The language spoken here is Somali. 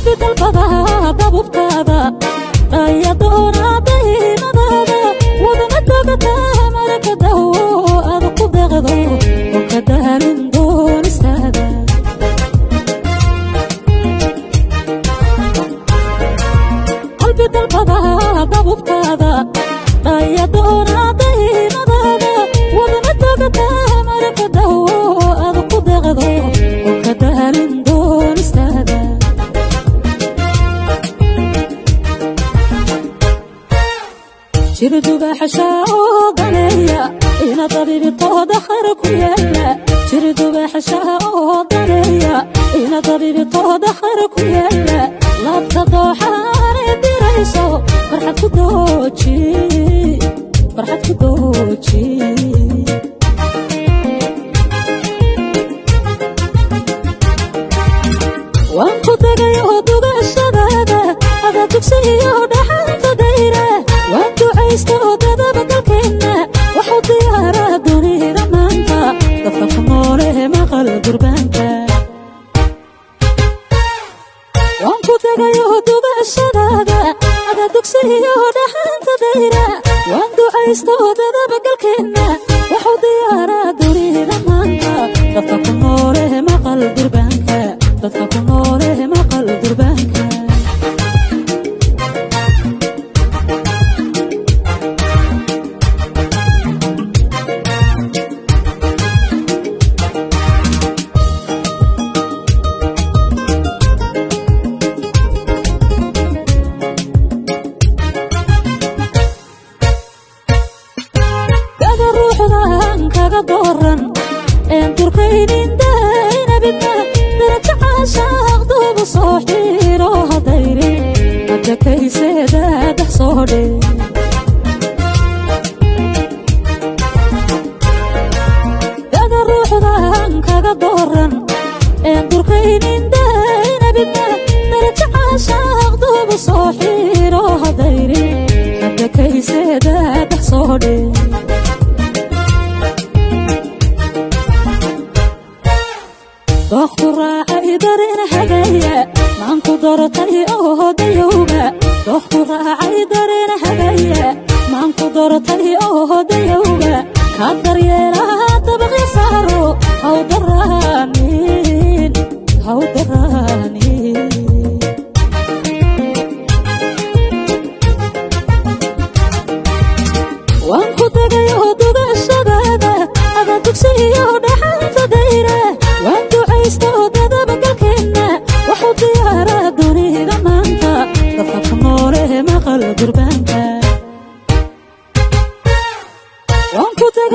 Qalbi dalbada dabubtaada, dayadoona daymadaada, wadna dogata marka dawo aad ku deeqdo oo ka daalin doonistaada. Qalbi dalbada dabubtaada, dayadoona daymadaada, wadna dogata marka dawo aad ku deeqdo oo ka daalin doonistaada. Jiriduga xashaa oo daneeya ina dabiibitooda khayr ku yaala. Jiriduga xashaa oo daneeya ina dabiibitooda khayr ku yaala. Laabta dooxaanay dirayso farxad ku dooji, farxad ku dooji. Waan ku tagay oo dugashadaada adaa dugsiyo dhaxanta dayra. Waan ducaysta oo dadaba dalkeenna waxu diyaaraa dunida maanta, dadka ku noole maqal durbaanka. Waan ku tagay oo dugashadaada adaa dugsiyo dhaxanta dayra. Waan ducaysta oo dadaba galkeenna waxu diyaaraa dunida maanta, dadka ku noole maqal durbaanka, dadka ku noole maqal durbaanka. Dada ruuxdan kaga dooran een durkaynin daynabidna, darajo caashaaq duubu soo xiiro hadayrin hadakayseedaadax soo dhe. Dada ruuxdan kaga dooran een durkaynin daynabidna, darajo caashaaq duubu soo xiiro hadayrin hadakayseedaadax soo dhe. Dookku raacay dareen hagaya maanku doortay oo dayowga. Dookku raacay dareen hagaya maanku doortay oo dayowga. Ka daryeelaha dabaqya saaro haw daraanin, haw daraanin. Waan ku tagay oo dugashadaada adaa dugsiyo dhaxanta dayra. Waan ducaysta oo dadaba galkeenna waxu diyaaraa dunida maanta, dadka ku noole maqal durbaanka. Waan ku tagay.